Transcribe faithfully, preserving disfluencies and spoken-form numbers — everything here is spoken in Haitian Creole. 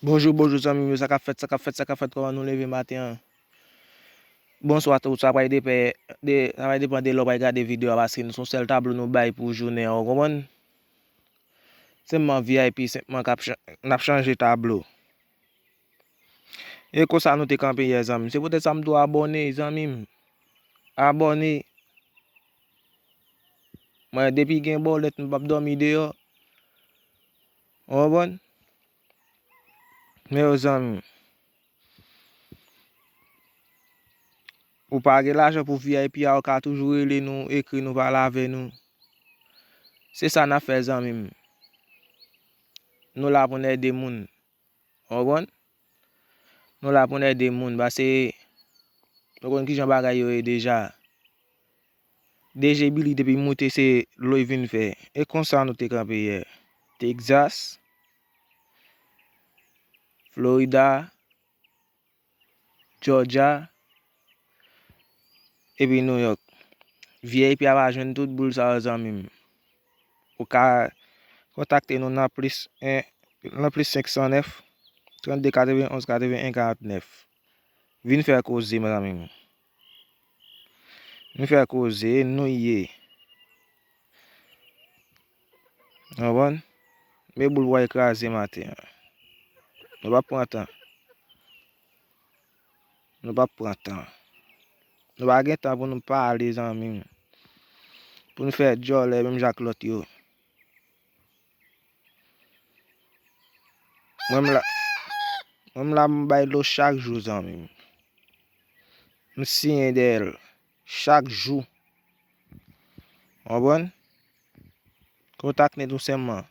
Bonjou, bonjou zanmi m yo, sa k ap fèt, sa k ap fèt, sa k ap fèt, kòman nou leve maten an? Bonswa tout, sa pral depann de, sa pral depann de lè w pral gade videyo a, paske nou se yon sèl tablo nou bay pou jounen an, ou konprann? Senpman V I P, senpman k ap chan-, n ap chanje tablo. E konsa nou te kanpe yè, zanmi m. Se poutèt sa m di w abòne, zanmi m. Abòne. Mwen, depi gen bòlèt, m p ap dòmi deyò. Ou konprann? Men yo, zanmi m. Ou pa gen lajan pou V I P a, ou ka toujou rele nou, ekri nou, pale avè nou. Se sa n ap fè, zanmi m. Nou la pou n ede moun. Ou konprann? Nou la pou n ede moun, paske nou konn kijan bagay yo ye deja. D J Billy depi moute se lo l vin fè. E konsa nou te kanpe yè. Texas, Florida, Georgia, epi New York. V I P a va jwenn tout boul sa yo, zanmi m. Ou ka kontakte nou nan plis en, nan plis senk san nèf, trannde katrevenn onz katrevenn en karant nèf. Vin fè koze, mezanmi. Vin fè koze, e nou ye. Ou konprann? Men boul pral kraze maten an. Nou p ap pran tan. Nou p ap pran tan. Nou pa gen tan pou nou pale, zanmi m. Pou nou fè djòlè menm jan ak lòt yo. Mwen m la, mwen m la m bay dlo chak jou, zanmi m. M siyen dèyè l chak jou. Konprann? Kontakte nou sèlman.